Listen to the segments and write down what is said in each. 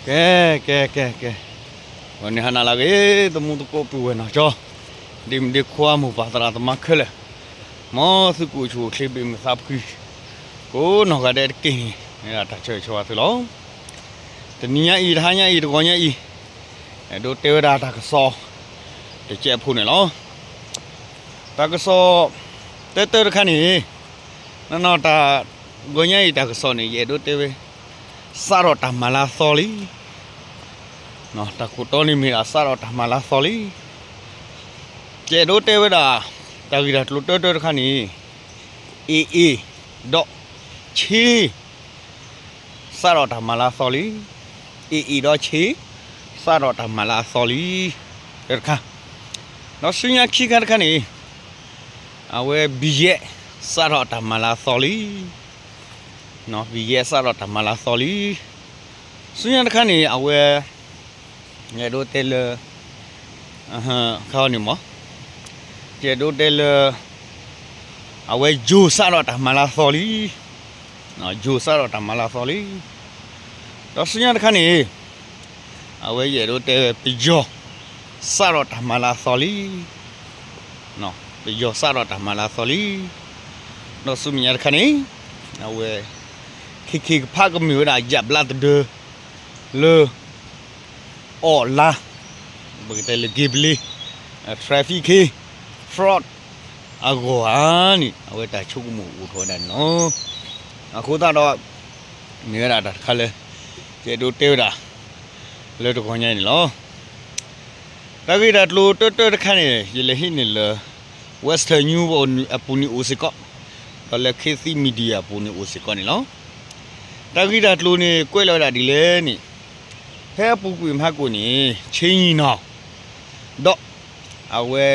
ကဲ ကဲ ကဲ ကဲ, ဂီၤနံၤဟါနၤလၢအဂ့ၤ သမူသကိးပုၢ်ဝဲၢ်နီၢ်ကၠီ, ဒ့မုၣ်ဒ့ခွါမိၢ်ပၢ်သရၣ်သမါခဲလၢာ်, မ်သုကအိၣ်ဆူၣ်အိၣ်ချ့ဘၣ်မုာ်သးဖှံ ကိးနီၢ်ဂၤဒဲးတက့ၢ်န့ၣ် မ့ၢ်ဒၣ်တၢ်ဆၢဂ့ၤဆၢဝါသုလီၤ. တနံၤညါအံၤ တဟါညါအံၤ တဂီၤညါအံၤ အဲၣ်ဒိးတဲဝဲဒၣ်တၢ်ကစီၣ် တကဲးဖိန့ၣ်လီၤ. တၢ်ကစီၣ် တၢတၢတခါန့ၣ် နီၢ်နီၢ်တၢ် ဂီၤညါအံၤတၢ်ကစီၣ်န့ၣ် ယအဲၣ်ဒိးတဲဝဲ စးထီၣ်တၢ်မၤလၤသီလံ. တၢ်ခိၣ်တီန့ၣ်မ့ၢ်ဒၣ်စးထီၣ်တၢ်မၤလၤသီလံ. ယအဲၣ်ဒိးတဲဝဲဒၣ် တၢ်ဂ့ၢ်တၢ်ကျိၤတၢတၢတခါန့ၣ် အ့ၣ်အ့ၣ် ဒီး ဆ့ စးထီၣ်တၢ်မၤလၤသီလံ. အ့ၣ်အ့ၣ် ဒီးဆ့ စးထီၣ်တၢ်မၤလၤအသီလံ တၢတခါ, ဒီးဆူညါခံခါတခါန့ၣ် အဝဲ ဘံၣ်ယဲၣ် စးထီၣ်တၢ်မၤလၤအသီလံ. ဘံၣ်ယဲၣ် စးထီၣ်တၢ်မၤလၤအသီလံ. ဆူညါတခါန့ၣ် အဝဲ ယအဲၣ်ဒိးတဲလၢ ခါအံၤန့ၣ်မ့ၢ် ယအဲၣ်ဒိးတဲလၢ အဝဲ ယိၤ စးထီၣ်တၢ်မၤလၤအသီလံ. ယိၤ စးထီၣ်တၢ်မၤလၤအသီလံ. ဒီးဆူညါတခါန့ၣ် အဝဲယအဲၣ်ဒိးတဲ ပယီၤ စးထီၣ်တၢ်မၤလၤအသီလံ. ပယီၤ စးထီၣ်တၢ်မၤလၤအသီလံ. ဒီးဆူမဲာ်ညါတခါန့ၣ် အဝဲ ခ့ခ့ကဖးကမ့ၢ်ဝဲဒၣ် ယၣ်ဘျါတဒၢ လၢ အီၣ်လါ ပကတဲလၢ က့ၤဘလ့ traffic fraud အဂီၢ်ဧါန့ၣ် အဝဲတၢ်ဆိကမိၣ်အိၣ်ထီၣ်ဝဲဒၣ်န့ၣ်လီၤ. အဃိသတးဒီး မ့ၢ်ဝဲဒၣ်တၢ်တခါလၢ ယအဲၣ်ဒိးတဲဝဲဒၣ် လၢတဂီၤညါအံၤန့ၣ်လီၤ. တၢ်ဂ့ၢ်တၢ်ကျိၤတၢတၢတခါန့ၣ် ယလဲၤဟံးန့ၢ်လၢ Western News အပူၤန့ၣ်အိၣ်စ့ၢ်ကီး, ဒီးလၢ ခေတ်သစ် Media အပူၤန့ၣ်အိၣ်စ့ၢ်ကီးန့ၣ်လီၤ. တၢ်ဂ့ၢ်တၢ်ကျိၤန့ၣ် ကွဲးလီၤဝဲဒၣ်ဒ်လဲၣ်န့ၣ် ဖဲအပူၤကွံာ်မဟါကိၣ်န့ၣ် ဆ့ယံၤနီၤ ဒီး အဝဲ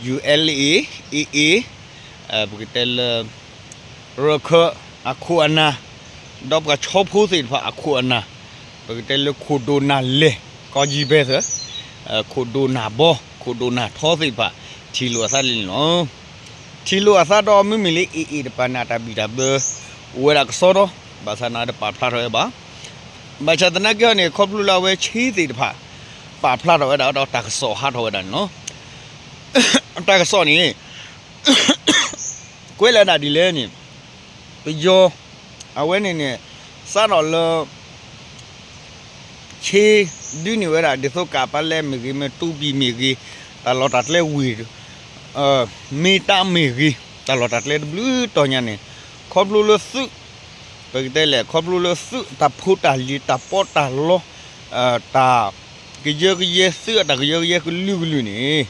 ယူႇအဲလ်ဢေး အ့ၣ်အ့ၣ် ပကတဲလၢ ရၢၢ်ခၢၣ်အခိၣ်အနၢ်, ဒီးပှၤဆီဖိသ့ၣ်တဖၣ်အခိၣ်အနၢ်, ပကတဲလၢခိၣ်ဒိၣ်နၢ်လဲၢ် ကီၢ်ကၠံဘဲသၢ, ခိၣ်ဒိၣ်နၢ်ဘီ ခိၣ်ဒိၣ်နၢ်ထီသ့ၣ်တဖၣ် ထံၣ်လိာ်အသးလံန့ၣ်လီၤ. ထံၣ်လိာ်အသးဒီး မ့မ့ၢ်လၢအ့ၣ်အ့ၣ်တပၤန့ၣ် အတၢ်ဘံၣ်တၢ်ဘၢ အိၣ်ဝဲဒၣ်ကစီဒီ, ဘၣ်ဆၣ်န့ၣ် တပာ်ဖျါထီၣ်ဝဲဘၣ်. ဘၣ်ဆၣ်သနာ်က့န့ၣ် ခီဖျိလၢအဝဲဆ့သ့ၣ်တဖၣ် ပာ်ဖျါထီၣ်ဝဲဒၣ်ဒီးတၢ်ကစီၣ်ဟးထီၣ်ဝဲဒၣ်န့ၣ်လီၤ. တၢ်ကစီၣ်န့ၣ် ကွဲးလီၤဒၣ်ဒ်လဲၣ်န့ၣ် ပယီၤ အဝဲန့ၣ်န့ၣ် စးထီၣ်လၢ ဆ့ ဒုးန့ၢ်ဝဲဒၣ် ဒ်သိးကးပာ်လဲမ့ၢ်ဂ့ၤ မ့ၢ်တူပံၤမ့ၢ်ဂ့ၤ တၢ်လီၢ်တၢ်ကျဲဝ့ၢ် မ့ၢ်တၢ်မ့ၢ်ဂ့ၤ တၢ်လီၢ်တၢ်ကျဲတဘျုးတီၤညါန့ၣ် ခီဖျိလၢသုး ပကတဲလဲၣ် ခီဖျိလၢသုးတၢ်ဖိတၢ်လံၤ တၢ်ပီးတၢ်လီ တၢ်ကယၢကယဲ သုးအတၢ်ကယၢကယဲကလုာ်ကလုာ်န့ၣ်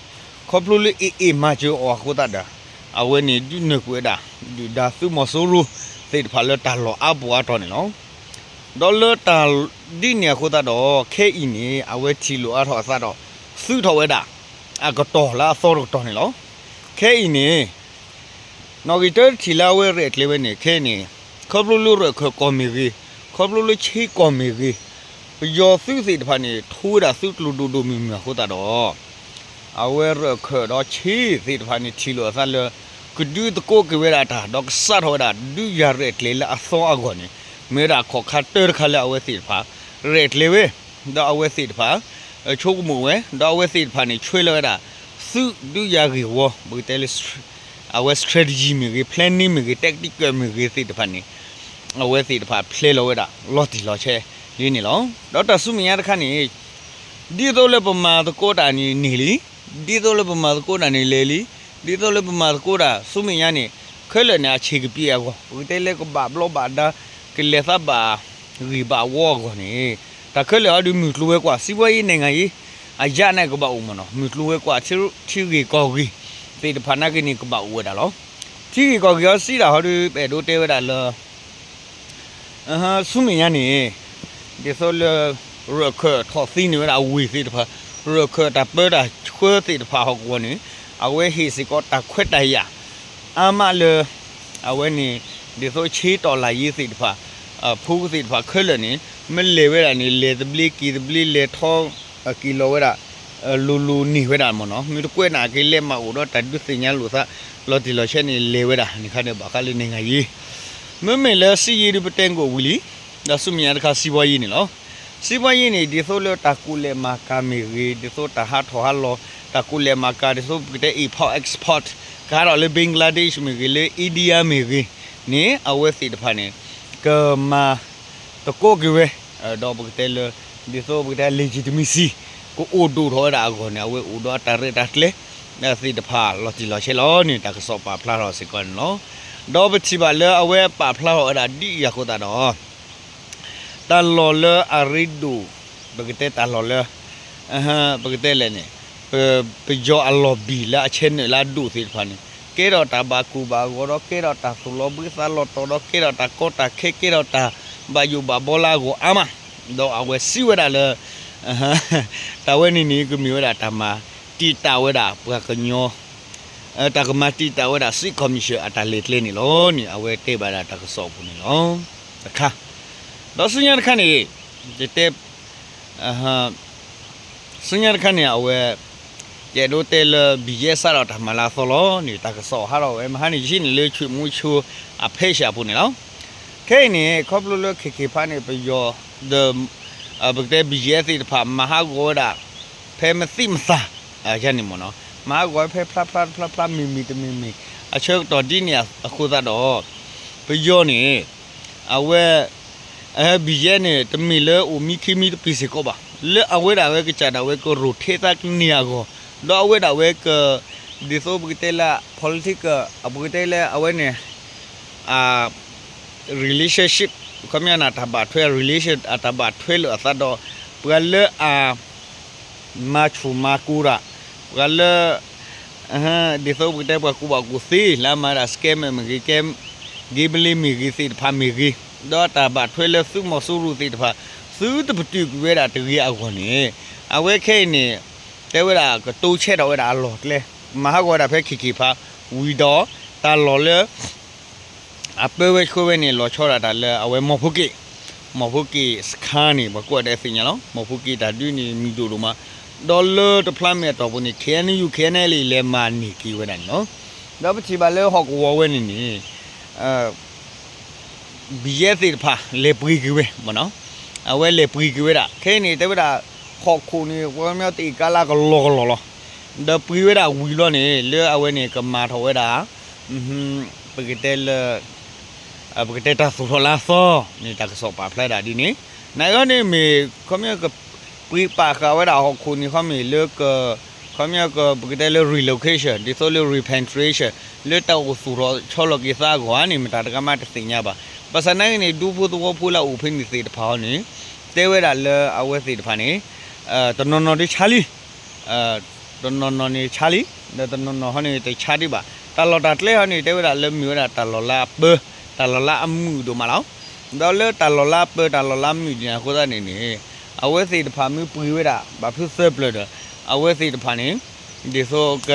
ခီဖျိလၢအ့ၣ်အ့ၣ်မၤစၢၤအီၤအဃိသတးဒီး အဝဲန့ၣ်ဒုးနုာ်ကွံာ်ဝဲဒၣ် ဒုၣ်ဒါသုးမီၤစိရိၤသ့ၣ်တဖၣ်လၢတၢ်လီၢ်အါပူၤအါတီၤန့ၣ်လီၤ. ဒီးလၢတၢ်ဒ်န့ၣ်အဃိသတးဒီး ခဲအံၤန့ၣ် အဝဲထံၣ်လိာ်အါထီၣ်အသးဒီး သုးထီၣ်ဝဲဒၣ် အကတီၢ်လၢအသီတကတီၢ်န့ၣ်လီၤ. ခဲအံၤန့ၣ် နီၣ်ဂံၢ်တၢတထံၣ်လၢအဝဲရဲၣ်ကျဲၤဝဲန့ၣ် ခဲအံၤန့ၣ် ခီဖျိလၢရၢၢ်ခၢၣ်ကီၢ်မ့ၢ်ဂ့ၤ, ခီဖျိလၢဆ့ကီၢ်မ့ၢ်ဂ့ၤ, ပယီၤသုးသ့ၣ်တဖၣ်န့ၣ် ထိဝဲဒၣ်သုးကျိၤဒိၣ်ဒိၣ်မုၢ်မုၢ်အဃိသတးဒီး အဝဲရၢၢ်ခၢၣ်ဒီးဆ့သ့ၣ်တဖၣ်န့ၣ် ထံၣ်လိာ်အသးလၢ ကဒုးသကိးက့ၤဝဲဒၣ်တၢ် ဒီးကစးထီၣ်ဝဲဒၣ် ဒုးယၤရဲၣ်ကျဲၤလၢအသီအဂီၢ်န့ၣ် မ့ၢ်ဝဲဒၣ်ခီၣ်ခါတၢတခါလၢအဝဲသ့ၣ်တဖၣ် ရဲၣ်ကျဲၤဝဲ ဒီးအဝဲသ့ၣ်တဖၣ် ဆိကမိၣ်ဝဲ ဒီးအဝဲသ့ၣ်တဖၣ်န့ၣ် ဆွဲလီၤဝဲဒၣ် သုးဒုးယၤဂ့ၢ်ဝီ ပကတဲလၢ အဝဲ strategy မ့ၢ်ဂ့ၤ planning မ့ၢ်ဂ့ၤ tactical မ့ၢ်ဂ့ၤသ့ၣ်တဖၣ်န့ၣ် အဝဲသ့ၣ်တဖၣ်ဖျဲလီၤဝဲဒၣ် လီၤတံၢ်လီၤဆဲးလံန့ၣ်လီၤ. ဒီးတၢ်ဆူမဲာ်ညါတခါန့ၣ် ဒ်သိးလၢပမၤသကိးတၢ်န့ၣ်န့ၢ်လံ, ဒ်သိးလၢပမၤသကိးတၢ်န့ၣ်လဲၤလံ, ဒ်သိးလၢပမၤသကိးတၢ်ဆူမဲာ်ညါန့ၣ် ခဲလၢာ်န့ၣ် အဆံးကပံးအဂီၢ် ပကတဲလၢကဘၣ်ဘျီဘၣ်ဒါ ကလဲၤသးဘၣ်ဂ့ၢ်ဘၣ်ဝီအဂီၢ်န့ၣ် တၢ်ခဲလၢာ်အံၤဒုးမုၢ်ကျိၤဝဲၤကွာ် စံးဘီအံၤ နိုင်ငံရေး အယါန့ၣ်ကဘၣ်အိၣ်မ့ၢ်နီၤ မုၢ်ကျိၤဝဲၤကွာ် ထံဂ့ၢ်ကီၢ်ဂ့ၢ်သ့ၣ်တဖၣ်နာ်က့န့ၣ် ကဘၣ်အိၣ်ဝဲဒၣ်လီၤ. ထံဂ့ၢ်ကီၢ်ဂ့ၢ်အီၤစံးဒၣ်ဟီဒုး ပအဲၣ်ဒိးတဲဝဲဒၣ်လၢ ဆူမဲာ်ညါန့ၣ် ဒ်သိးလၢ ရၢၢ်ခၢၣ်ထီၣ်သံန့ၢ်ဝဲဒၣ်အဝ့ၢ်သ့ၣ်တဖၣ် ရၢၢ်ခၢၣ်တၢ်ပၢတၢ်ဆှၢသ့ၣ်တဖၣ်ဟီၣ်ကဝီၤန့ၣ် အဝဲဟ့ၣ်စ့ၢ်ကီးတၢ်ခွဲးတၢ်ယာ် အါမးလၢ အဝဲန့ၣ် ဒ်သိးဆ့တော်လှန်ရေးသ့ၣ်တဖၣ် ဖိသ့ၣ်တဖၣ်ခဲလၢာ်န့ၣ် မ့ၢ်လဲၤဝဲဒၣ်န့ၣ် လဲၤသဘျ့က့ၤသဘျ့ လဲၤထီၣ်က့ၤလီၤဝဲဒၣ် လိၤလိၤန့ၢ်ဝဲဒၣ်မ့ၢ်နီၤ မ့ၢ်တကွဲးနာ်က့ၤလဲၤမၤအိၣ်ဒီးတၢ်ဒုးသ့ၣ်ညါလိာ်သး လီၤတံၢ်လီၤဆဲးန့ၣ် လဲၤဝဲဒၣ်န့ၣ်ခါန့ၣ် ဘၣ်ဃးလၢ နိုင်ငံရေး မ့မ့ၢ်လၢစစ်ရေးဒုးပတဲကအိၣ်ဝံၤလံ ဒီးဆူမဲာ်ညါတခါ စံးဘီယံၤန့ၣ်လီၤ. စံးဘၣ်ယဲန့ၣ် ဒ်သိးလၢတၢ်ကူၣ်လဲၤမၤကၤမ့ၢ်ဂ့ၤ, ဒ်သိးတၢ်ဟးထီၣ်ဟးလီၤ, တၢ်ကူၣ်လဲၤမၤကၤ ဒ်သိးပကတဲ import export ကဟးထီၣ်လၢ Bangladesh မ့ၢ်ဂ့ၤ, လၢ India မ့ၢ်ဂ့ၤန့ၣ် အဝဲသ့ၣ်တဖၣ်န့ၣ် ကမၤသကိးက့ၤဝဲ, ဒီးပကတဲလၢ ဒ်သိးပကတဲ legitimacy ကအိၣ်ဒိၣ်ထီၣ်ဝဲဒၣ်အဂီၢ်န့ၣ် အဝဲအိၣ်ဒီးအတၢ်ရဲၣ်တၢ်ကျဲၤသ့ၣ်တဖၣ် လီၤတံၢ်လီၤဆဲးလီၤန့ၣ် တၢ်ကစီၣ်ပာ်ဖျါထီၣ်စ့ၢ်ကီးန့ၣ်လီၤ. ဒီးပထံၣ်ဘၣ်လၢအဝဲပာ်ဖျါထီၣ်ဝဲဒၣ်ဒ်အံၤအဃိသတးဒီး တၢ်လီၢ်လၢအရ့ဒိၣ်, ပကတဲတၢ်လီၢ်လၢ ပကတဲလဲၣ်န့ၣ် ပယီၤအလီၢ်ဘံၣ်လၢအဆဲးနုာ်လၢအဒိၣ်သ့ၣ်တဖၣ်န့ၣ် ကဲထီၣ်တၢ်ဘၣ်ကိၢ်ဘၣ်ဂီၤဒီး ကဲထီၣ်တၢ်သူၣ်လီၤဘှံးသးလီၤတီၤဒီး ကဲထီၣ်တၢ်ကီတၢ်ခဲ ကဲထီၣ်တၢ်ဘၣ်ယိၣ်ဘၣ်ဘီလၢအဂီၢ်အါမး, ဒီးအဝဲစံးဝဲဒၣ်လၢ တၢ်ဝဲန့ၣ်န့ၣ် ကမ့ၢ်ဝဲဒၣ်တၢ်မၤတံာ်တာ်ဝဲဒၣ်ပှၤကညီ တၢ်ကမၤတံာ်တာ်ဝဲဒၣ် စစ်ကော်မရှင် အတၢ်လဲၤကျဲန့ၣ်လီၤန့ၣ် အဝဲတဲဘၣ်ဒၣ်တၢ်ကစီၣ်အပူၤန့ၣ်လီၤ. တခါ, ဒီးဆူညါတခါန့ၣ် ယတဲ ဆူညါတခါန့ၣ် အဝဲ ယအဲၣ်ဒိးတဲလၢ ဘံၣ်ယဲၣ် စးထီၣ်တၢ်မၤလၢအသီလီၤန့ၣ် တၢ်ကစီၣ်ဟးထီၣ်ဝဲ မဟါန့ၣ် ယဟံးန့ၢ်လၢ ဆွေမုချိ အ page အပူၤန့ၣ်လီၤ. ခဲအံၤန့ၣ် ခီဖျိလၢ ခဲက့ၤဖးန့ၣ် ပယီၤ ဒီး ပကတဲ ဘံၣ်ယဲၣ် သ့ၣ်တဖၣ် မၤဟးဂီၤဝဲဒၣ် ဖဲမသံၣ်မသၣ် ယၤန့ၣ်မ့ၢ်နီၤ မၤဟးဂီၤဝဲဖဲဖျါဖျါတဖျါဖျါ မ့ၢ်မ့ၢ်တမ့ၢ်မ့ၢ် အဆၢကတီၢ်ဒ်န့ၣ်အဃိသတးဒီး ပယီၤန့ၣ် အဝဲ ဘံၣ်ယဲၣ်န့ၣ် တမ့ၢ်လၢအိၣ်မံခံမံတပ့ၤစ့ၢ်ကီးဘၣ် လၢအဝဲဒၣ်ဝဲကစၢ်ဒၣ်ဝဲကရိၣ်ထဲသးကန့ၢ်အဂီၢ် ဒီးအဝဲဒၣ်ဝဲက ဒ်သိးပကတဲလၢ political အပကတဲလၢအဝဲန့ၣ် relationship ခီပညီန့ၣ် တၢ်ဘၣ်ထွဲ relation အတၢ်ဘၣ်ထွဲလိာ်အသးဒီး ပှၤလၢအ မၤဆူၣ်မၤကိၤတၢ် ပှၤလၢ ဒ်သိးပကတဲပှၤကူၣ်ဘၣ်ကူၣ်သ့ လၢအမၤဒၣ် scammer မ့ၢ်ဂ့ၤ gambling မ့ၢ်ဂ့ၤသ့ၣ်တဖၣ်မ့ၢ်ဂ့ၤ ဒီးတၢ်ဘၣ်ထွဲလၢသုးမီၤစိရိၤသ့ၣ်တဖၣ် သုတပတုာ်ကွံာ်ဝဲဒၣ်တဂ့ၤအဂီၢ်န့ၣ် အဝဲခဲအံၤန့ၣ် တဲဝဲဒၣ်ကတိၤဆဲးထီၣ်ဝဲဒၣ်အလီၢ်ကျဲ မၤဟးဂီၤဝဲဒၣ်ဖဲ ခဲက့ၤဖး ဝံၤဒီး တၢ်လီၢ်လၢ အပၢဝဲဆှၢဝဲန့ၣ် လီၤဆီဒၣ်တၢ်လၢအဝဲမီၢ်ဖိက့ၣ်, မီၢ်ဖိက့ၣ်စခါန့ၣ် ပှၤကိးဂၤဒဲးသ့ၣ်ညါလီၤ. မီၢ်ဖိက့ၣ်တၢ်ဒုးန့ၣ် မံၤဒိၣ်ဒိၣ်မး, ဒီးလၢတဖျါမ့ၢ်အတီၢ်ပူၤန့ၣ် KNU KNLA လဲၤမၤန့ၢ်က့ၤဝဲဒၣ်န့ၣ်လီၤ. ဒီးပထံၣ်ဘၣ်လၢဟီၣ်ကဝီၤဝဲန့ၣ်န့ၣ် ဘံၣ်ယဲၣ်သ့ၣ်တဖၣ် လဲၤပှ့ၤက့ၤဝဲမ့ၢ်နီၤ, အဝဲလဲၤပှ့ၤက့ၤဝဲဒၣ် ခဲအံၤန့ၣ် တဲဝဲဒၣ် ဟီၣ်ခိၣ်န့ၣ် ပှၤကညီတအ့ၣ်ကါလၢကလီကလီလီၤ. ဒီးပှ့ၤဝဲဒၣ်ဝံၤလီၤန့ၣ် လၢအဝဲန့ၣ် ကမၤထီၣ်ဝဲဒၣ် ပကတဲလၢ ပကတဲတၢ်သူၣ်ထီၣ်လၢအသီန့ၣ် တၢ်ကစီၣ်ပာ်ဖျါဒၣ်ဒ်န့ၣ် နဂီၢ်န့ၣ်မ့ၢ် ခီပညီကပှ့ၤပာ်ဃာ်ဝဲဒၣ်ဟီၣ်ခိၣ်န့ၣ် ခီမ့ၢ်လၢက ခီပညီက ပကတဲလၢ relocation ဒ်သိးလၢ repatriation လၢတၢ်အိၣ်သူၣ်ထီၣ်ဆီလီၤက့ၤသးအဂီၢ်န့ၣ် မတၤတဂၤမးတသ့ၣ်ညါဘၣ်. ဘၣ်ဆၣ်နာ်က့န့ၣ် ဒူဖိသဝီဖိလၢအအိၣ်ဖဲန့ၣ်သ့ၣ်တဖၣ်အံၤန့ၣ် တဲဝဲဒၣ်လၢအဝဲသ့ၣ်တဖၣ်န့ၣ် တနီၤနီၤဒ်ဆါလံ တနီၤနီၤန့ၣ်ဆါလံ, ဒီးတနီၤနီၤဟီန့ၣ်တဆါဒံးဘၣ်. တၢ်လီၢ်တၢ်ကျဲဟီန့ၣ် တဲဝဲဒၣ်လၢမ့ၢ်ဝဲဒၣ်တၢ်လီၢ်လၢအပၢ, တၢ်လီၢ်လၢအမုာ်ဒိၣ်မးလီၤ. ဒီးလၢတၢ်လီၢ်လၢအပၢ တၢ်လီၢ်လၢအမုာ်ဒ်န့ၣ်အဃိသတးန့ၣ်န့ၣ် အဝဲသ့ၣ်တဖၣ်မ့ၢ်ပှ့ၤဝဲဒၣ် ဘၣ်ဖုသၢပျၢၤဒီး အဝဲသ့ၣ်တဖၣ်န့ၣ် ဒ်သိးက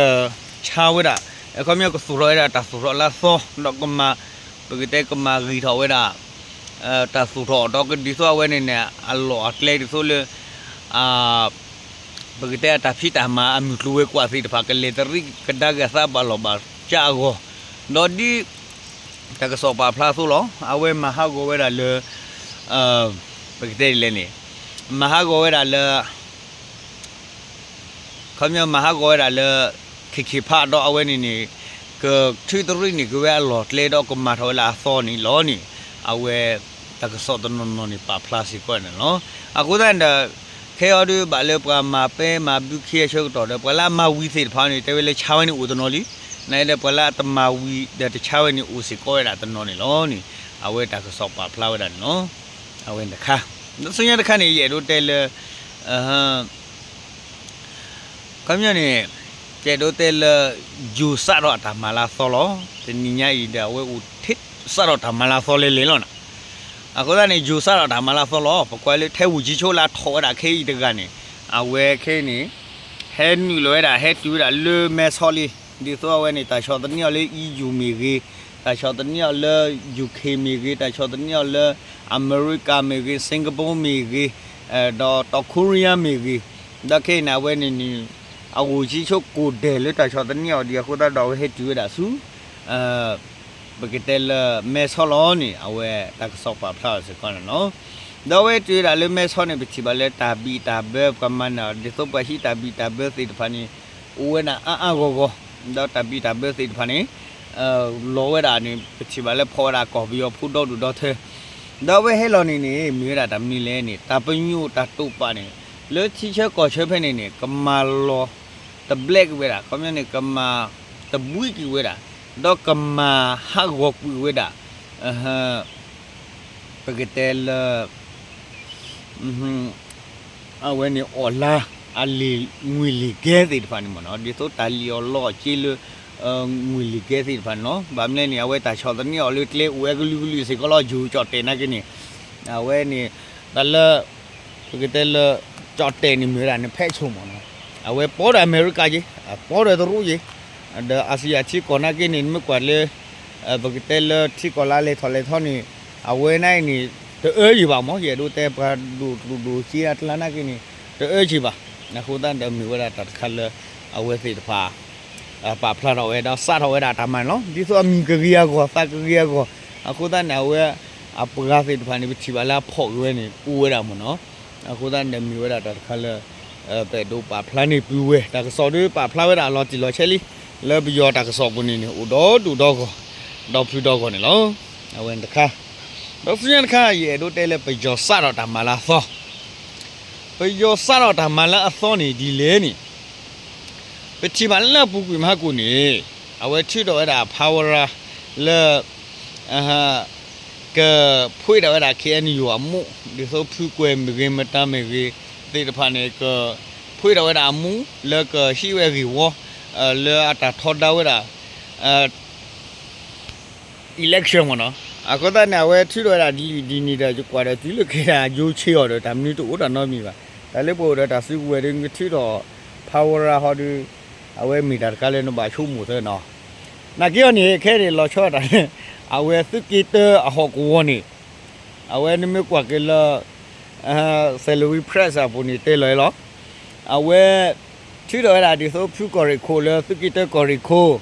ဆါဝဲဒၣ် အခီပညီကသူၣ်ထီၣ်ဝဲဒၣ်တၢ်သူၣ်ထီၣ်လၢအသီ ဒီးကမၤ ပကတဲကမၤဂံၢ်ထီၣ်ဝဲဒၣ် တၢ်သူၣ်ထီၣ်ဒီးကဒ်သိးအဝဲန့ၣ်န့ၣ် အလီၢ်အကျဲဒ်သိးလၢ ပကတဲအတၢ်ဖံးတၢ်မၤအမုၢ်ကျိၤဝဲၤကွာ်သ့ၣ်တဖၣ် ကလဲၤတရံးကဒါက့ၤအသးဘၣ်လီၢ်ဘၣ်စးအဂီၢ်, ဒီးဒ် တၢ်ကစီၣ်ပာ်ဖျါအသိးလီၤ. အဝဲမၤဟးဂီၤဝဲဒၣ်လၢ ပကတဲဒ်လဲၣ်န့ၣ် မၤဟးဂီၤဝဲဒၣ်လၢ ခီပညီမၤဟးဂီၤဝဲဒၣ်လၢ ခဲက့ၤဖးဒီးအဝဲန့ၣ်န့ၣ် ကထုးတရံးန့ၢ်က့ၤဝဲအလီၢ်ကျဲဒီးကမၤထီၣ်ဝဲလၢအသီန့ၣ်လီၤန့ၣ် အဝဲ တၢ်ကစီၣ်တနီၤနီၤန့ၣ် ပာ်ဖျါစ့ၢ်ကီးန့ၣ်လီၤ. အဃိသတးန့ၣ်ဒီး ခဲအံၤဒုးဘၣ်လၢပှၤမၤပဲမၤဘုခ့အဆၢကတီၢ်ဒီး ပှၤလၢအမၤဝံၤသ့ၣ်တဖၣ်န့ၣ် တဲဝဲလၢဆါဝဲန့ၣ်အိၣ်တနီၤလံ, နာ်က့ဒီးပှၤလၢအတမၤဝံၤဒီးတဆါဝဲန့ၣ်အိၣ်စ့ၢ်ကီးဝဲဒၣ်တနီၤန့ၣ်လီၤန့ၣ် အဝဲတၢ်ကစီၣ်ပာ်ဖျါဝဲဒၣ်န့ၣ်လီၤ. အဝဲတခါ ဒီးဆူညါတခါန့ၣ် ယအဲၣ်ဒိးတဲလၢ ခီပညီန့ၣ် ယအဲၣ်ဒိးတဲလၢ ယိၤစးထီၣ်အတၢ်မၤလၢအသီလီၤ. တနံၤညါအံၤဒီး အဝဲအိၣ်ထဲစးထီၣ်တၢ်မၤလၢအသီလဲၤလဲၤလီၤနီၤ. အဃိသတးန့ၣ် ယိၤစးထီၣ်တၢ်မၤလၢအသီလီၤ. ပကွၢ်လၢထဲဝူၤကၠံဆိလၢအထီၣ်ဝဲဒၣ်ခဲအံၤတဂၤန့ၣ် အဝဲခဲအံၤန့ၣ် ဟဲနုာ်လီၤဝဲဒၣ် ဟဲတုၤဝဲဒၣ်လၢမဲဆီးလံ. ဒ်သိးအဝဲန့ၣ် တၢ်ဆီၣ်သနံးအီၤလၢ EU မ့ၢ်ဂ့ၤ, တၢ်ဆီၣ်သနံးအီၤလၢ UK မ့ၢ်ဂ့ၤ, တၢ်ဆီၣ်သနံးအီၤလၢ အမဲရကၤမ့ၢ်ဂ့ၤ, Singapore မ့ၢ်ဂ့ၤ, ဒီးတီၢ် Korea မ့ၢ်ဂ့ၤ, ဒီးခဲအံၤန့ၣ် အဝဲန့ၣ်န့ၣ် အဝူၤကၠံဆိကိၢ်ဒဲးလၢတၢ်ဆီၣ်သနံးအီၤဒံးအဃိသတးဒီး အဝဲဟဲတုၤဝဲဒၣ်ဆူ ပကတဲလၢမဲဆီးလီၤန့ၣ် အဝဲတၢ်ကစီၣ်ပာ်ဖျါအီၤစ့ၢ်ကီးန့ၣ်လီၤ. ဒီးအဝဲတုၤဝဲဒၣ်လၢမဲဆီန့ၣ် ပထံၣ်ဘၣ်လၢတၢ်ဘံၣ်တၢ်ဘၢ ပှၤမၤနၢၤ ဒ်သိးပှၤဟံးတၢ်ဘံၣ်တၢ်ဘၢသ့ၣ်တဖၣ်န့ၣ် အိၣ်ဝဲဒၣ်အါအါဂီၢ်ဂီၢ်, ဒီးတၢ်ဘံၣ်တၢ်ဘၢသ့ၣ်တဖၣ်န့ၣ် လီၤဝဲဒၣ်န့ၣ် ပထံၣ်ဘၣ်လၢဖီၣ်ဝဲဒၣ်ကီၢ်ပယီၤဖိဒီဒူၣ်ဒီထၢ, ဒီးအဝဲဟဲလီၤန့ၣ်န့ၣ် မ့ၢ်ဝဲဒၣ်တၢ်မနုၤလဲၣ်န့ၣ် တၢ်ပညိၣ်တၢ်တိာ်ပာ်န့ၣ် လၢထံဆၢကီၢ်ဆၢဖဲန့ၣ်န့ၣ် ကမၤလီၤတဘျဲးက့ၤဝဲဒၣ် ခီပညီန့ၣ် ကမၤတဘှံးက့ၤဝဲဒၣ်, ဒီးကမၤဟးဂီၤကွံာ်ဝဲဒၣ် ပကတဲလၢ အဝဲန့ၣ်အီၣ်လါ အလ့ၣ်ငွေ့လ့ၣ်ကဲသ့ၣ်တဖၣ်န့ၣ်မ့ၢ်နီၤ, ဒ်သိးတၢ်လံၣ်အီၣ်လီအီၣ်က့လၢ ငွေ့လ့ၣ်ကဲသ့ၣ်တဖၣ်န့ၣ်လီၤ. ဘၣ်မနုၤလဲၣ်န့ၣ် အဝဲတၢ်ဆီၣ်သနံးအီၤလၢကျဲအိၣ်ဝဲကလုာ်ကလုာ်စ့ၢ်ကီးလီၤ ယိၤကၠီၣ်တဲာ်နာ်က့န့ၣ်, အဝဲန့ၣ် တၢ်လၢ ပကတဲလၢ ကၠီၣ်တဲာ်န့ၣ်မ့ၢ်ဝဲဒၣ်နဖဲးဆိမ့ၢ်နီၤ, အဝဲပီဒီးအမဲရကၤက့, ပီဒီးတရူးက့, ဒီးအါစံယၤထံကီၢ်နာ်က့န့ၣ် နမ့ၢ်ကွၢ်လၢ ပကတဲလၢထံကီၢ်လၢအလဲၤထီၣ်လဲၤထီန့ၣ် အဝဲန့ၣ်န့ၣ် တအၢယံၤဘၣ်မ့ၢ် ယအဲၣ်ဒိးတဲပှၤဒိၣ်ကျိၣ်ဒိၣ်စ့အကျါနာ်က့န့ၣ် တအၢယံၤဘၣ်. အဃိသတးဒီးမ့ၢ်ဝဲဒၣ်တၢ်တခါလၢ အဝဲသ့ၣ်တဖၣ် ပာ်ဖျါထီၣ်ဝဲဒီးစးထီၣ်ဝဲဒၣ်တၢ်မၤန့ၣ်လီၤ. ဒ်သိးအမံၤကဂ့ၤအဂီၢ် သးကဂ့ၤအဂီၢ်, အဃိသတးန့ၣ် အဝဲအပှၤသ့ၣ်တဖၣ်န့ၣ် ပထံၣ်ဘၣ်လၢအဖီၣ်က့ၤဝဲန့ၣ် အိၣ်ဝဲဒၣ်မ့ၢ်နီၤ. အဃိသတးန့ၣ်မ့ၢ်ဝဲဒၣ်တၢ်တခါလၢ ပအဲၣ်ဒိးပာ်ဖျါန့ၢ်ပုၢ်ဝဲၢ် တၢ်ကစီၣ်ဒီးပာ်ဖျါဝဲဒၣ်လီၤတံၢ်လီၤဆဲးလံ လၢပယီၤတၢ်ကစီၣ်ပူၤန့ၣ်န့ၣ် အိၣ်ဒီဒူၣ်ဒီဂီၢ် ဒီဖုဒီဂီၢ်န့ၣ်လီၤ. အဝဲန့ၣ်တခါ ဒီးဆူညါတခါ ယအဲၣ်ဒိးတဲလၢပယီၤစးထီၣ်တၢ်မၤလၢအသီ, ပယီၤစးထီၣ်တၢ်မၤလၢအသီန့ၣ်ဒ်လဲၣ်န့ၣ် ပထံၣ်ဘၣ်လၢလၢအပူၤကွံာ်မဟါကိၣ်န့ၣ် အဝဲထုးထီၣ်ဝဲဒၣ်ဖးဝရၤလၢ ကဖှ့ထီၣ်ဝဲဒၣ် ခ့ၣ်အဲၣ်ယူၣ် အမူး ဒ်သိးဖုကွဲၤမ့ၢ်ဂ့ၤ မတၤမ့ၢ်ဂ့ၤ သ့ၣ်တဖၣ်န့ၣ် ကဖှ့ထီၣ်ဝဲဒၣ်အမူး လၢကဟံးဝဲဂ့ၢ်ဝီ လၢအတၢ်ထီဒါဝဲဒၣ် election မ့ၢ်နီၤ. အဃိသတးန့ၣ် အဝဲထုးထီၣ်ဝဲဒၣ်ဒ်လံာ်ဒ်န့ၣ်ဒီး ယကွၢ်ဒီးတုၤလၢခဲအံၤ ယိၤဆံးအီၤဒီး တၢ်မနုၤတအိၣ်တၢ်နီတမံၤဘၣ်. တၢ်လၢပအိၣ်ဒီးတၢ်စုကဝဲၤဒီး နကထုးထီၣ်ဖးဝရၤဟီဒီး အဝဲမ့ၢ်တၢ်တခါလၢနဘၣ်ဆိကမိၣ်သၢနီၤ. နာ်က့အီၤန့ၣ် ခဲအံၤန့ၣ် လီၤဆီဒၣ်တၢ်န့ၣ် အဝဲသုးက့တၢအဟီၣ်ကဝီၤန့ၣ် အဝဲနမ့ၢ်ကွၢ်က့ၤလၢ Salween Press အပူၤန့ၣ်တဲလီၤလီၤ. အဝဲ ထုးထီၣ်ဝဲဒၣ်ဒ်သိးဖုကီၢ်ရ့ၣ်ခိၣ်လၢသုးက့တၢကီၢ်ရ့ၣ်ခိၣ်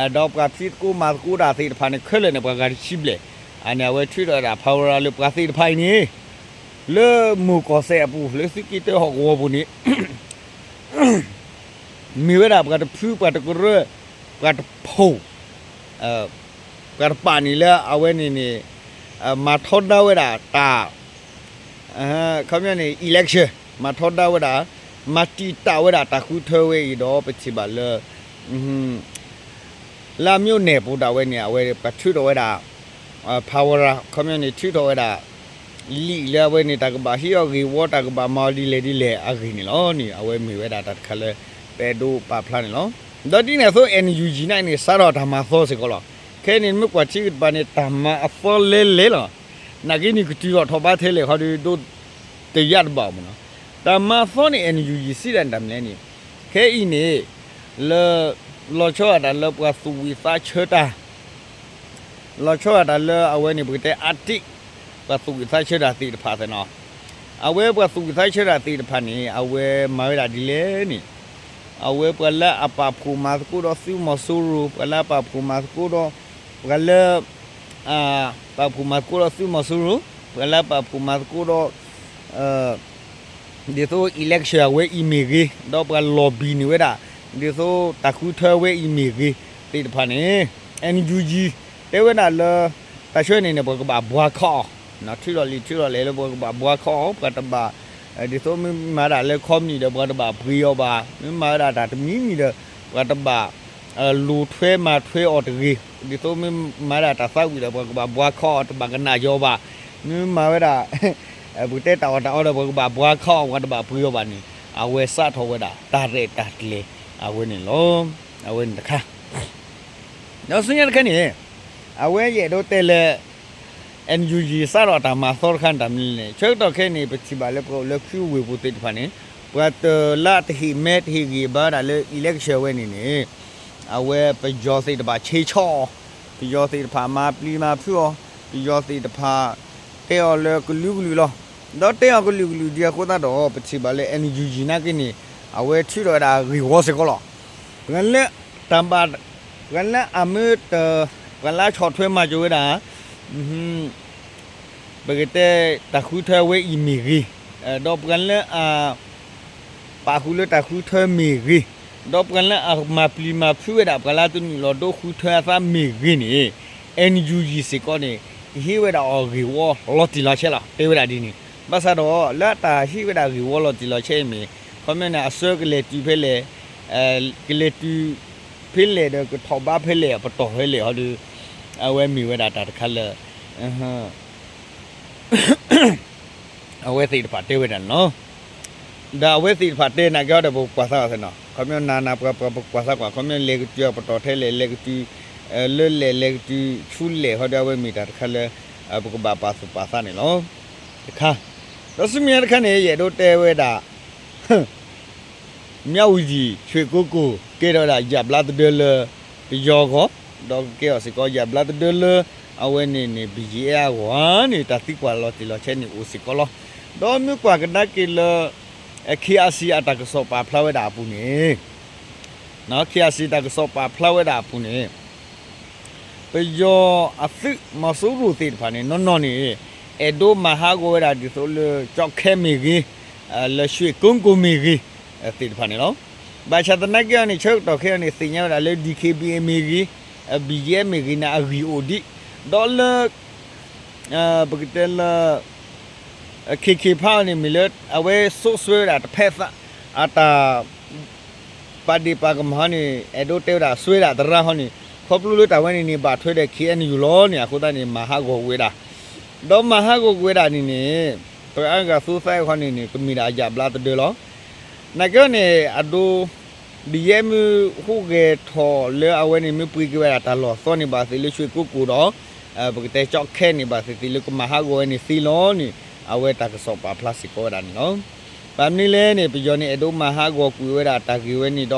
ဒီးပှၤဖံးသကိးမၤသကိးတၢ်သ့ၣ်တဖၣ်န့ၣ် ခဲလၢာ်န့ၣ် ပှၤဂၤတဆံဘျဲၣ်, အန့ၣ် အဝဲထုးထီၣ်ဝဲဒၣ်ဖးဝရၤလၢပှၤသ့ၣ်တဖၣ်အံၤန့ၣ် လၢမိၢ်ကီၢ်စဲၣ်အပူၤ လၢသုးက့တၢဟီၣ်ကဝီၤပူၤန့ၣ် မ့ၢ်ဝဲဒၣ်ပှၤတဖု ပှၤတကရၢ ပှၤတဖိၣ် ပှၤတပာ်န့ၣ်လၢအဝဲန့ၣ်န့ၣ် မၤထီဒါဝဲဒၣ်တၢ် ခီပညီန့ၣ် election မၤထီဒါဝဲဒၣ် မၤတံာ်တာ်ဝဲဒၣ်တၢ်ဃုထၢဝဲအံၤဒီး ပထံၣ်ဘၣ်လၢ လၢအ မြို့နယ် ပူၤဒၣ်ဝဲန့ၣ် အဝဲပှၤထုးထီၣ်ဝဲဒၣ် ဖးဝရၤ ခီပညီန့ၣ် ထုးထီၣ်ဝဲဒၣ် လံာ်လၢအဝဲန့ၣ် တၢ်ကဘၣ်ဟံးအီၤဂ့ၢ်ဝီ တၢ်ကဘၣ်မၤအီၤဒ်လဲၣ်ဒ်လဲၣ်အဂ့ၢ်န့ၣ်လီၤန့ၣ် အဝဲမ့ၢ်ဝဲဒၣ်တၢ်တခါလၢ ပအဲၣ်ဒိးပာ်ဖျါန့ၣ်လီၤ. ဒီးဒ်န့ၣ်အသိး NUG န့ၣ်န့ၣ် စးထီၣ်တၢ်မၤသီစ့ၢ်ကီးလီၤ. ခဲအံၤန့ၣ် မ့ၢ်ကွၢ်ထံကတပၤန့ၣ် တၢ်မၤအသီလဲလဲလီၤ. နာ်က့န့ၣ် ကတုၤထီၣ်ထီၣ်ဘးထဲလဲၣ်ဃီဒီး ဒိးတယၣ်တဘၣ်မ့ၢ်နီၤ. တၢ်မၤသီန့ၣ် NUG စံးဒၣ်န့ၣ်တၢ်မနုၤလဲၣ်န့ၣ် ခဲအံၤန့ၣ် လၢ လီၤဆီဒၣ်တၢ်လၢပှၤသူၣ်ဝံၣ်သးဆၢတၢ် လီၤဆီဒၣ်တၢ်လၢအဝဲန့ၣ် ပကတဲ Arctic ပှၤသူၣ်ဝံၣ်သးဆၢတၢ်သ့ၣ်တဖၣ်သ့ၣ်နီၤ. အဝဲပှၤသူၣ်ဝံၣ်သးဆၢတၢ်သ့ၣ်တဖၣ်န့ၣ် အဝဲမၤဝဲဒၣ်ဒ်လဲၣ်န့ၣ် အဝဲပှၤလၢအပာ်ဖှိၣ်မၤသကိးဒီးသုးမီၤစိရိၤ ပှၤလၢအပာ်ဖှိၣ်မၤသကိးဒီး ပှၤလၢ ပာ်ဖှိၣ်မၤသကိးဒီးသုးမီၤစိရိၤ ပှၤလၢအပာ်ဖှိၣ်မၤသကိးဒီး ဒ်သိး election အဝဲအံၤမ့ၢ်ဂ့ၤ ဒီးပှၤ lobby န့ၢ်ဝဲဒၣ် ဒ်သိးတၢ်ဃုထၢဝဲအံၤမ့ၢ်ဂ့ၤ သ့ၣ်တဖၣ်န့ၣ် NUG တဲဝဲဒၣ်လၢ တၢ်ဆၢန့ၣ်န့ၣ် ပှၤကဘၣ်ဘှါခီအီၤ ထုးထီၣ်လံာ်ထုးထီၣ်လဲၢ်လၢပှၤကဘၣ်ဘှါခီအီၤ ပှၤတဘၣ် ဒ်သိးမ့ၢ်မၤဒၣ်လၢ company ဒီး ပှၤတဘၣ်ပှ့ၤအီၤဘၣ် မ့ၢ်မၤဝဲဒၣ်တၢ်တမံၤမံၤဒီး ပှၤတဘၣ် လူၤထွဲမၤထွဲအီၤတဂ့ၤ ဒ်သိးမ့ၢ်မၤဒၣ်တၢ်သးဝံၣ်ဒီး ပှၤကဘၣ်ဘှါခီအီၤ တဘၣ်ကနၣ်ယီၤဘၣ် မ့ၢ်မၤဝဲဒၣ် ပကတဲတၢ်အီၣ်တၢ်အီဒီး ပှၤကဘၣ်ဘှါခီအီၤ ပှၤတဘၣ်ပှ့ၤအီၤဘၣ်န့ၣ် အဝဲစးထီၣ်ဝဲဒၣ် တၢ်ရဲၣ်တၢ်ကျဲၤ အဝဲန့ၣ်လီၤ. အဝဲန့ၣ်တခါ ဒီးဆူညါတခါန့ၣ် အဝဲယအဲၣ်ဒိးတဲလၢ NUG စးထီၣ်တၢ်မၤသီတခါန့ၣ် တၢ်မနုၤလဲၣ်န့ၣ် ဆၢကတီၢ်ခဲအံၤန့ၣ် ပထံၣ်ဘၣ်လၢပှၤအိၣ်လၢခုဝ့ၢ်ပူၤသ့ၣ်တဖၣ်န့ၣ် ပှၤတလၢတဟ့ၣ်မဲတဟ့ၣ်ဂံၢ်ဘါဝဲဒၣ်လၢ election ဝဲန့ၣ်န့ၣ် အဝဲပယီၤသ့ၣ်တဖၣ်ဆ့ဆီအီၤ ပယီၤသ့ၣ်တဖၣ်မၤပျံၤမၤဖုးအီၤ ပယီၤသ့ၣ်တဖၣ် တဲအီၤလၢကလုာ်ကလုာ်လီၤ. ဒီးတဲအီၤကလုာ်ကလုာ်ဒ်အဃိသတးဒီး ပထံၣ်ဘၣ်လၢ NUG နာ်က့န့ၣ် အဝဲထုးထီၣ်ဝဲဒၣ်ဂ့ၢ်ဝီစ့ၢ်ကီးလီၤ. ပှၤလၢတၢ်ဘၣ် ပှၤလၢအမ့ၢ်တ ပှၤလၢအဆီၣ်ထွဲမၤစၢၤဝဲဒၣ် ပကတဲတၢ်ဃုထၢဝဲအံၤမ့ၢ်ဂ့ၤ, ဒီးပှၤလၢအ ပာ်ဃုာ်လၢတၢ်ဃုထၢမ့ၢ်ဂ့ၤ, ဒီးပှၤလၢအမၤပျံၤမၤဖုးဝဲဒၣ်ပှၤလၢအတနုာ်လီၤဒိဃုထၢအသးမ့ၢ်ဂ့ၤန့ၣ်, NUG စ့ၢ်ကီးန့ၣ် ကဟ့ၣ်ဝဲဒၣ်အီၤဂ့ၢ်ဝီလီၤတံၢ်လီၤဆဲးလီၤ. တဲဝဲဒၣ်ဒ်န့ၣ်, ဘၣ်ဆၣ်ဒီးလၢအတၢ်ဟ့ၣ်ဝဲဒၣ်ဂ့ၢ်ဝီလီၤတံၢ်လီၤဆဲးအံၤမ့ၢ် ခီပညီန့ၣ် အဆၢကလဲၤတုၤဖဲလဲၣ်, ကလဲၤတုၤဖဲလဲၣ်ဒီးကထီၣ်ဘးဖဲလဲၣ် ပတီၢ်ဖဲလဲၣ်ဟီဒီး အဝဲမ့ၢ်ဝဲဒၣ်တၢ်တခါလၢ အဝဲသ့ၣ်တဖၣ်တဲဝဲဒၣ်န့ၣ်လီၤ. ဒီးအဝဲသ့ၣ်တဖၣ်တဲနာ်က့ဟီဒီး ပကွၢ်သးကွၢ်သ့ၣ်နီၤ, ခီပညီနၤနၤပှၤပှၤပကွၢ်သးကွၢ် ခီပညီလဲၤကတုၤအပတီၢ်ထဲလဲၣ် လဲၤကတုၤ လၢလဲၣ် လဲၤကတုၤဆူလဲၣ်ဟီဒီး အဝဲမ့ၢ်တၢ်တခါလၢ ပကဘၣ်ပာ်သူၣ်ပာ်သးန့ၣ်လီၤ. တခါ, ဒီးဆူမဲာ်ညါတခါန့ၣ် ယအဲၣ်ဒိးတဲဝဲဒၣ် မၠၣ်ဝတံၣ် ရွှ့ၣ်ကိကိၣ် ကဲထီၣ်ဝဲဒၣ်ယၣ်ဘျါတဒၢလၢ ပယီၤအဂီၢ်, ဒီးကကဲထီၣ်စ့ၢ်ကီးယၣ်ဘျါတဒၢလၢ အဝဲန့ၣ်န့ၣ် BGF အဂီၢ်န့ၣ် တၢ်သံကွၢ်လီၤတံၢ်လီၤဆဲးန့ၣ်အိၣ်စ့ၢ်ကီးလီၤ. ဒီးမ့ၢ်ကွၢ်ကဒါက့ၤလၢ KIC အတၢ်ကစီၣ်ပာ်ဖျါဝဲဒၣ်အပူၤန့ၣ်, KIC တၢ်ကစီၣ်ပာ်ဖျါဝဲဒၣ်အပူၤန့ၣ် ပယီၤအသုးမီၤစိရိၤသ့ၣ်တဖၣ်န့ၣ် နီၢ်နီၢ်န့ၣ် အဲၣ်ဒိးမၤဟးဂီၤဝဲဒၣ်ဒ်သိးလၢ ကၠီၣ်ခဲမ့ၢ်ဂ့ၤ, လၢရွှ့ၣ်ကိကိၣ်မ့ၢ်ဂ့ၤ သ့ၣ်တဖၣ်န့ၣ်လီၤ. ဘၣ်ဆၣ်သနာ်က့အီၤန့ၣ် ဆၢကတီၢ်ခဲအံၤန့ၣ် သ့ၣ်ညါဝဲဒၣ်လၢ DKBA မ့ၢ်ဂ့ၤ, BGF မ့ၢ်ဂ့ၤန့ၣ် အဂံၢ်အိၣ်ဒံး, ဒီးလၢ ပကတဲလၢ KK Park န့ၣ် မ့ၢ်လၢအဝဲစိာ်စွဲဝဲဒၣ်တဖဲးသး အတၢ် ပာ်ဒ့ၣ်ပာ်ကမၣ်ဟီန့ၣ် အဲၣ်ဒိးတဲဝဲဒၣ်စွဲဒၣ်သရၣ်ဟီန့ၣ် ခီဖျိလၢတၢ်ဝဲန့ၣ်န့ၣ် ဘၣ်ထွဲဒီး KNU လီၤန့ၣ် အဃိသတးန့ၣ် မၤဟးဂီၤကွံာ်ဝဲဒၣ်, ဒီးမၤဟးဂီၤကွံာ်ဝဲဒၣ်န့ၣ်န့ၣ် ပှၤအါဂၤသူသးအံၤခီန့ၣ်န့ၣ် ကမ့ၢ်ဒၣ်အယၣ်ဘျါတဒၢလီၤ. နာ်က့န့ၣ် အဒိ ဒ်ယဲမ့ၢ်ဟူးဂဲၤထီၣ်လၢအဝဲန့ၣ် မ့ၢ်ပှ့ၤက့ၤဝဲဒၣ်တၢ်လီၢ်သီန့ၣ် ဘၣ်သ့ၣ်လၢရွှ့ၣ်ကိကိၣ်ဒီး ပကတဲကၠီၣ်ခဲန့ၣ် ဘၣ်သ့ၣ်သ့ၣ်လၢကမၤဟးဂီၤဝဲန့ၣ်သ့လီၤန့ၣ် အဝဲတၢ်ကစီၣ်ပာ်ဖျါစ့ၢ်ကီးဝဲဒၣ်န့ၣ်လီၤ. ဘၣ်မနုၤလဲၣ်န့ၣ် ပယီၤန့ၣ် အဲၣ်ဒိးမၤဟးဂီၤကွံာ်ဝဲဒၣ်တၢ်ဂ့ၢ်ဝဲန့ၣ်ဒီး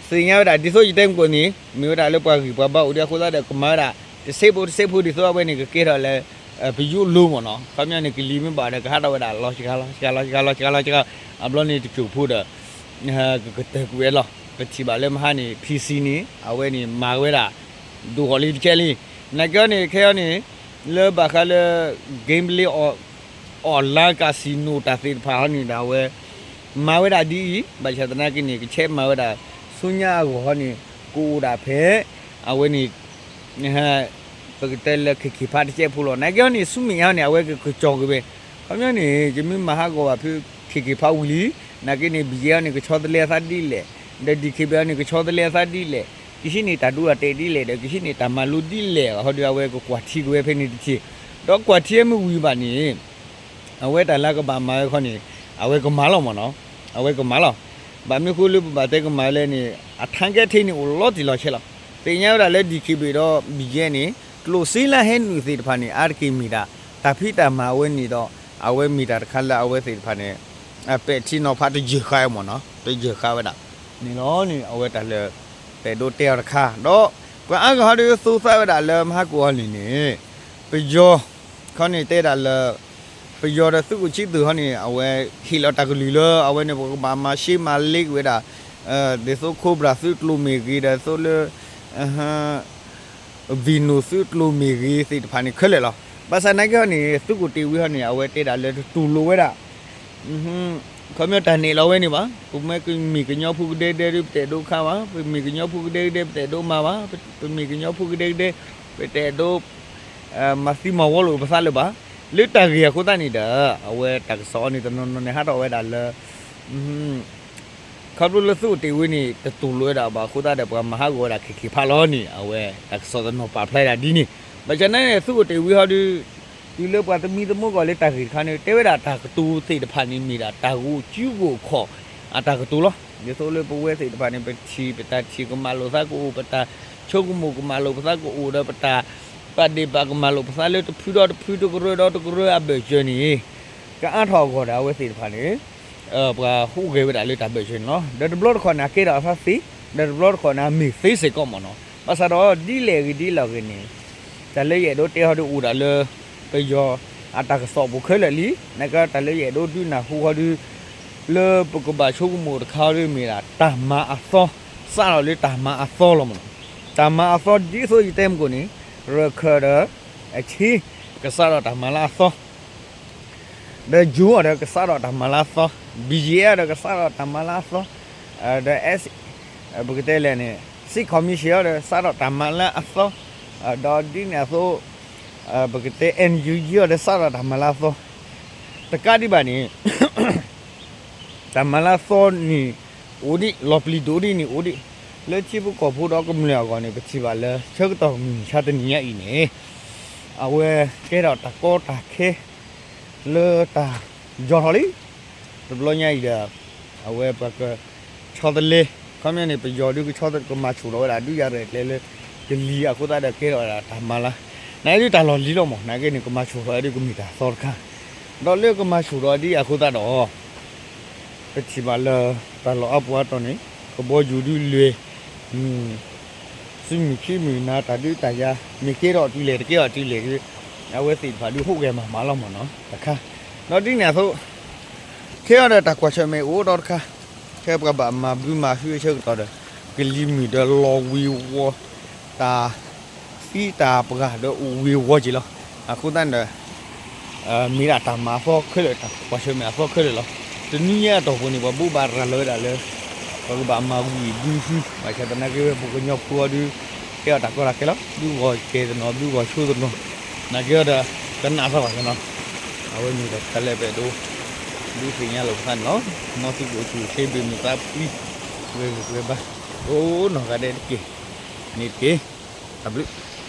သ့ၣ်ညါဝဲဒၣ်ဒ်သိးယတဲမုၢ်ကိၣ်န့ၣ် မ့ၢ်ဝဲဒၣ်လၢပှၤဂံၢ်ပှၤဘါအိၣ်ဒံးအဃိသတးဒီး ကမၤဝဲဒၣ် တဆံဖိတဆံဖိဒ်သိးအဝဲန့ၣ် ကကဲထီၣ်လၢ ပယီၤလိၤမ့ၢ်နီၤ. ခီပညီန့ၣ် ကလံၤမ့ၢ်ဘၣ်ဒီး ကဟးထီၣ်ဝဲဒၣ်လီၤစှၤလီၤစှၤလီၤစှၤလီၤစှၤလီၤစှၤလီၤ အဘျီန့ၣ် တစိၢ်ဖိဒီး ကကတၢၢ်ကွံာ်ဝဲလီၤ. ပထံၣ်ဘၣ်လၢမဟါန့ၣ် PC န့ၣ် အဝဲန့ၣ်မၤဝဲဒၣ် ဒိၣ်ထီၣ်လံတကဲလံ. နာ်က့အီၤန့ၣ် ခဲအံၤန့ၣ် လၢဘၣ်ဃးလၢ gambling online casino တၢ်သ့ၣ်တဖၣ်ဟီန့ၣ်ဒီး အဝဲ မၤဝဲဒၣ်ဒ်အံၤ ဘၣ်ဆၣ်သနာ်က့န့ၣ် ကဆဲးမၤဝဲဒၣ် ဆူညါအဂီၢ်ဟီန့ၣ် ကအိၣ်ဒၣ်ဖဲ အဝဲန့ၣ် ပကတဲလၢ KK Park တစဲးဖိလီၤ. နာ်က့အီၤန့ၣ် ဆူမဲာ်ညါန့ၣ် အဝဲကကစီၣ်ကွံာ်ဝဲ ခီပညီန့ၣ် ယမ့ၢ်မၤဟးဂီၤဘၣ်ဖဲ KK Park ဝံၤလံ, နာ်က့န့ၣ် BGF န့ၣ် ကဆီတလဲအသးဒ်လဲၣ်, ဒီး DKBA န့ၣ် ကဆီတလဲအသးဒ်လဲၣ်, ကဟံးန့ၢ်တၢ်ဒိတၢ်တဲာ်ဒ်လဲၣ်, ဒီးကဟံးန့ၢ်တၢ်မၤလိဒ်လဲၣ် ဟီဒီးအဝဲကကွၢ်ထံကွံာ်ဝဲဖဲန့ၣ်တထံၣ်, ဒီးကွၢ်ထံမ့ၢ်ဝံၤဘၣ်န့ၣ် အဝဲတၢ်လၢကဘၣ်မၤဝဲခီန့ၣ် အဝဲကမၤလီၤမ့ၢ်နီၤ, အဝဲကမၤလီၤ. ဘၣ်မနုၤဃိလၢပဘၣ်တဲကမၤလဲၣ်န့ၣ် အထါကဲထံန့ၣ်အိၣ်လီၤတံၢ်လီၤဆဲးလီၤ. သ့ၣ်ညါဝဲဒၣ်လၢ DKBA ဒီး BGF န့ၣ် ကျိၣ်စ့လၢဟဲနုာ်သ့ၣ်တဖၣ်န့ၣ် အါတက့ၢ်မ့ၢ်ဒၣ် တၢ်ဖံးတၢ်မၤအဝဲန့ၣ်ဒီး အဝဲမ့ၢ်တၢ်တခါလၢအဝဲသ့ၣ်တဖၣ်န့ၣ် ပဲာ်ထံနီၤဖးတယၢၢ်ဃာ်အီၤမ့ၢ်နီၤ, တယၢၢ်ဃာ်ဝဲဒၣ်န့ၣ်လီၤန့ၣ် အဝဲတၢ်လၢ ပအဲၣ်ဒိးတဲအီၤတခါ ဒီး ပှၤအါဂၤဟီဒီးသူသးဝဲဒၣ်လၢမဟါကိၣ်အီၤန့ၣ်န့ၣ် ပယီၤ ခီန့ၣ်တဲဒၣ်လၢ ပယီၤဒီးသုးခိၣ်ဆံသူၣ်ဟီန့ၣ် အဝဲဟ့ၣ်လီၤတၢ်ကလုၢ်လၢ အဝဲန့ၣ် ပကဘၣ်မၤရှဲမၤလ့က့ၤဝဲဒၣ် ဒ်သိး Cobra သုးကျိၤမ့ၢ်ဂ့ၤ ဒီးသိးလၢ Venom သုးကျိၤမ့ၢ်ဂ့ၤသ့ၣ်တဖၣ်န့ၣ်ခဲလၢာ်လီၤ. ဘၣ်ဆၣ်နာ်က့ဟီန့ၣ် သုးခိၣ်တ့ၢ်ဝံဟီန့ၣ် အဝဲတဲဒၣ်လၢတတူၢ်လိာ်ဝဲဒၣ် ခီပညီတၢ်နဲၣ်လီၤဝဲန့ၣ်ဘၣ်. ပမ့ၢ်ကမ့ၢ်ကညီဖိကဒဲကဒဲဒီး ပတအဲၣ်ဒိးခးဘၣ်, ပမ့ၢ်ကညီဖိကဒဲကဒဲ ပတအဲၣ်ဒိးမၤဘၣ်, ပမ့ၢ်ကညီဖိကဒဲကဒဲ ပတအဲၣ်ဒိး မၤသံမၤဝီလိာ်ပသးလၢၤဘၣ်. လၢတၢ်ဂ့ၢ်အဃိသတးန့ၣ်ဒီး အဝဲတၢ်ကစီၣ်အီၤန့ၣ် တနီၤနီၤန့ၣ် ဟးထီၣ်ဝဲဒၣ်လၢ ခီဖျိလၢသုးအိၣ်တ့ၢ်ဝံန့ၣ် တတူၢ်လိာ်ဝဲဒၣ်ဘၣ်အဃိသတးဒီး ပှၤမၤဟးဂီၤဝဲဒၣ် KK Park လီၤန့ၣ် အဝဲတၢ်ကစီၣ်တနီၤပာ်ဖျါဒၣ်ဒ်န့ၣ်. ဘၣ်ဆၣ်နာ်န့ၣ် သုးအိၣ်တ့ၢ်ဝံဟီဒီး တုၤလၢပှၤသမံသမိးကီၢ်လၢတၢ်ဂ့ၢ်တခါန့ၣ် တဲဝဲဒၣ်တၢ်ကတိၤသ့ၣ်တဖၣ်န့ၣ် မ့ၢ်ဒၣ်တၢ်ဂိၢ်ကၠူဂိၢ်ခီၣ် အတၢ်ကတိၤလီၤ. ဒ်သိးလၢပဝဲသ့ၣ်တဖၣ်န့ၣ် ပထံၣ်ပတၢ်ထံၣ်ကမၣ်လိာ်သးကအိၣ်, ပတၢ်ဆိကမိၣ်ကမၣ်လိာ်ပသးကအိၣ်ဒီး ပတၢ်ပာ်ဒ့ၣ်ပာ်ကမၣ်လိာ်ပသးလၢတဖုဒီးတဖုတကရၢဒီးတကရၢအဘၢၣ်စၢၤန့ၣ် ကအါထီၣ်အဂီၢ်ဒီးအဝဲသ့ၣ်တဖၣ်န့ၣ် ပှၤဟူးဂဲၤဝဲဒၣ်လၢတၢ်ဘၢၣ်စၢၤန့ၣ်လီၤ. ဒီးတဘျီတခီၣ်န့ၣ် အကဲထီၣ်အသးသ့, ဒီးတဘျီတခီၣ်န့ၣ် အမ့ၢ်သ့စ့ၢ်ကီးမ့ၢ်နီၤ. ဘၣ်ဆၣ်ဒီးဒ်လဲၣ်ဂ့ၤဒ်လဲၣ်ဂ့ၤန့ၣ် တၢ်လၢယအဲၣ်ဒိးတဲဟီဒုးအိၣ်ဒၣ်လၢ ပယီၤအတၢ်ကစီၣ်ပူၤခဲလၢာ်လံ. နာ်က့တၢ်လၢယအဲၣ်ဒိးဒုးနၢ်ဟူဟီဒုး လၢပကဘၣ်ဆိကမိၣ်တခါဟီဒုးမ့ၢ်ဒၣ် တၢ်မၤအသီ စးထီၣ်လၢတၢ်မၤအသီလီၤမ့ၢ်နီၤ. တၢ်မၤအသီဒ်သိးယတဲမုၢ်ကိၣ်န့ၣ် ရခၢၣ်ဒီးအဆ့ ကစးထီၣ်တၢ်မၤလၢအသီ ဒီး ယူၢ် အီၤဒီးကစးထီၣ်တၢ်မၤလၢအသီ, ဘံယ့အီၤဒီးကစးထီၣ်တၢ်မၤလၢအသီ, ဒီး ပကတဲလဲၣ်န့ၣ် စံၣ်ခီမံၣ်ၡ့ၣ်အီၤဒီးစးထီၣ်တၢ်မၤလၢအသီ, ဒီးဒ်န့ၣ်အသိး ပကတဲ NUG အီၤဒီးစးထီၣ်တၢ်မၤလၢအသီ, တကးဒံးဘၣ်န့ၣ် တၢ်မၤလၢအသီန့ၣ် အိၣ်ဒံး လီၤပျံၤဒိၣ်ဒံးန့ၣ်အိၣ်ဒံး, လၢထံဖိကီၢ်ဖိဒီးကမျၢၢ်အဂီၢ်န့ၣ် ပထံၣ်ဘၣ်လၢဆၢကတီၢ်မုၢ်မဆါတနံၤညါအံၤန့ၣ် အဝဲကဲထီၣ်တၢ်ကီတၢ်ခဲ လၢတၢ်ယီၤထီၣ်လံ, တဘျီညါအံၤဒီး အဝဲပှၤကဆီတလဲ, ခီပညီန့ၣ် ပယီၤဒုးကဆီတလဲ ကမၤဆူၣ်ထီၣ်ဝဲဒၣ်ဒုးယၤရဲၣ်ကျဲၤလၢ ကလံၤအဃိသတးဒီးကဲထီၣ်ဝဲဒၣ်တၢ်မၤလၢ, နာ်က့ဒုးတၢ်လီၢ်လံၤလီၤမး, နာ်က့န့ၣ် ကမၤဆူၣ်ထီၣ်ဝဲဒုးကမ့ၢ်တၢ်သီတခါ, ဒီးလၢကမၤဆူၣ်ထီၣ်ဒ်အဃိသတးဒီး ပထံၣ်ဘၣ်လၢ တၢ်လီၢ်အါပူၤအါတီၤန့ၣ် ကဘီယူၤဒုးလွဲၢ် မုၢ် ဆံမုၢ်ခံမုၢ်နၤ တၢ်ဒုးတၢ်ယၤ မ့ၢ်ကဲထီၣ်တုၤလဲၣ်တကဲထီၣ်တုၤလဲၣ်, အဝဲသ့ၣ်တဖၣ်ဒုးဟူးဂဲၤမၤမၤလီၤမးနီၤ တခါ, ဒီးဒ်န့ၣ်အသိး ခဲအံၤဒီးတၢ်ကွၢ်ဆၢၣ်မဲာ်အိၣ်ဒီးတခါ, ခဲပှၤဘၣ်မၤဘုမၤဟုအဆၢကတီၢ်ဒီး ကလံၤမုၢ်ဒီးလီၤဝ့ၤဝီၤ တၢ် သံတၢ်ပှၢ်ဒီးအိၣ်ဝ့ၤဝီၤက့ၤလီၤ. အဃိသတးန့ၣ်ဒီး မ့ၢ်ဒၣ်တၢ်မၤအသီခဲလၢာ် တၢ်ကွၢ်ဆၢၣ်မဲာ်အသီခဲလၢာ်လီၤ. တနွံညါအတီၢ်ပူၤန့ၣ် ပှၤဘိးဘၣ်ရၤလီၤဝဲဒၣ်လၢ ပှၤကဘၣ်မၤဝံၤဒုးဟု ဘၣ်ဆၣ်သနာ်က့ဝဲ ပှၤကညီဖိအီၤဒုး ကဲအီၤတၢ်ကီတၢ်ခဲလီၤ. ဘုဂီၢ်ကဲတနီၤ ဘုဂီၢ်ဆိတနီၤ နာ်က့အီၤဒီး ကနၣ်သီဘၣ်ကနီၤ အဝဲမ့ၢ်ဒီးတၢ်လၢပအဲၣ်ဒိး ဒုးသ့ၣ်ညါလိာ်ပသးန့ၣ်လီၤ. မ်သုကအိၣ်ဆူၣ်အိၣ်ချ့ ဘၣ်မုာ်သးဖှံ ဂဲၤဂုာ်ပှဲၤဘါ ကိးနီၢ်ဂၤဒဲးတက့ၢ်န့ၣ်တက့ၢ်. တၢ်ဘျုး